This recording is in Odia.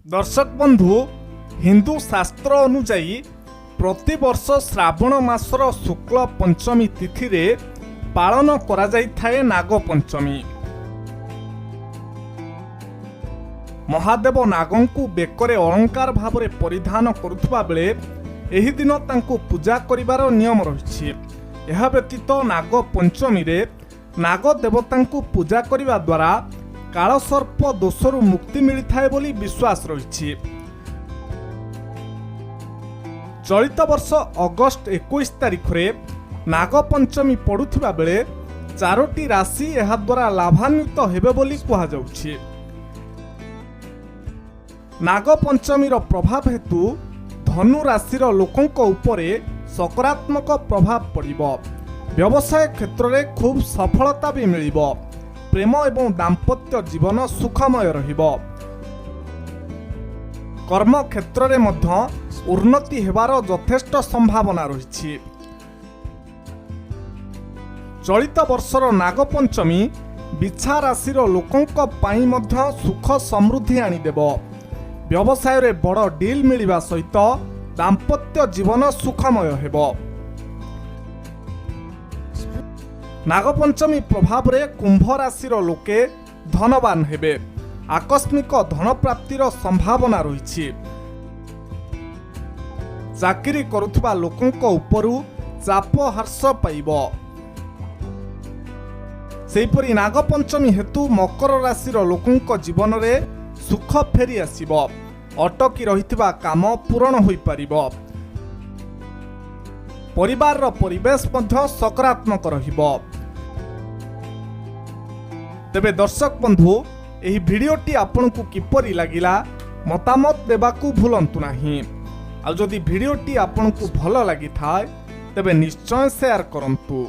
ଦର୍ଶକ ବନ୍ଧୁ, ହିନ୍ଦୁ ଶାସ୍ତ୍ର ଅନୁଯାୟୀ ପ୍ରତିବର୍ଷ ଶ୍ରାବଣ ମାସର ଶୁକ୍ଳ ପଞ୍ଚମୀ ତିଥିରେ ପାଳନ କରାଯାଇଥାଏ ନାଗପଞ୍ଚମୀ। ମହାଦେବ ନାଗଙ୍କୁ ବେକରେ ଅଳଙ୍କାର ଭାବରେ ପରିଧାନ କରୁଥିବା ବେଳେ ଏହି ଦିନ ତାଙ୍କୁ ପୂଜା କରିବାର ନିୟମ ରହିଛି। ଏହା ବ୍ୟତୀତ ନାଗ ପଞ୍ଚମୀରେ ନାଗ ଦେବତାଙ୍କୁ ପୂଜା କରିବା ଦ୍ୱାରା କାଳସର୍ପ ଦୋଷରୁ ମୁକ୍ତି ମିଳିଥାଏ ବୋଲି ବିଶ୍ୱାସ ରହିଛି। ଚଳିତ ବର୍ଷ ଅଗଷ୍ଟ 21 ତାରିଖରେ ନାଗପଞ୍ଚମୀ ପଡ଼ୁଥିବା ବେଳେ ଚାରୋଟି ରାଶି ଏହାଦ୍ୱାରା ଲାଭାନ୍ୱିତ ହେବେ ବୋଲି କୁହାଯାଉଛି। ନାଗପଞ୍ଚମୀର ପ୍ରଭାବ ହେତୁ ଧନୁ ରାଶିର ଲୋକଙ୍କ ଉପରେ ସକାରାତ୍ମକ ପ୍ରଭାବ ପଡ଼ିବ। ବ୍ୟବସାୟ କ୍ଷେତ୍ରରେ ଖୁବ୍ ସଫଳତା ବି ମିଳିବ। ପ୍ରେମ ଏବଂ ଦାମ୍ପତ୍ୟ ଜୀବନ ସୁଖମୟ ରହିବ। କର୍ମକ୍ଷେତ୍ରରେ ମଧ୍ୟ ଉନ୍ନତି ହେବାର ଯଥେଷ୍ଟ ସମ୍ଭାବନା ରହିଛି। ଚଳିତ ବର୍ଷର ନାଗପଞ୍ଚମୀ ବିଛା ରାଶିର ଲୋକଙ୍କ ପାଇଁ ମଧ୍ୟ ସୁଖ ସମୃଦ୍ଧି ଆଣିଦେବ। ବ୍ୟବସାୟରେ ବଡ଼ ଡିଲ୍ ମିଳିବା ସହିତ ଦାମ୍ପତ୍ୟ ଜୀବନ ସୁଖମୟ ହେବ। ନାଗପଞ୍ଚମୀ ପ୍ରଭାବରେ କୁମ୍ଭ ରାଶିର ଲୋକେ ଧନବାନ ହେବେ। ଆକସ୍ମିକ ଧନପ୍ରାପ୍ତିର ସମ୍ଭାବନା ରହିଛି। ଚାକିରି କରୁଥିବା ଲୋକଙ୍କ ଉପରୁ ଚାପ ହ୍ରାସ ପାଇବ। ସେହିପରି ନାଗପଞ୍ଚମୀ ହେତୁ ମକର ରାଶିର ଲୋକଙ୍କ ଜୀବନରେ ସୁଖ ଫେରି ଆସିବ। ଅଟକି ରହିଥିବା କାମ ପୂରଣ ହୋଇପାରିବ। ପରିବାରର ପରିବେଶ ମଧ୍ୟ ସକାରାତ୍ମକ ରହିବ। ତେବେ ଦର୍ଶକ ବନ୍ଧୁ, ଏହି ଭିଡ଼ିଓଟି ଆପଣଙ୍କୁ କିପରି ଲାଗିଲା, ମତାମତ ଦେବାକୁ ଭୁଲନ୍ତୁ ନାହିଁ। ଆଉ ଯଦି ଭିଡ଼ିଓଟି ଆପଣଙ୍କୁ ଭଲ ଲାଗିଥାଏ, ତେବେ ନିଶ୍ଚୟ ସେୟାର କରନ୍ତୁ।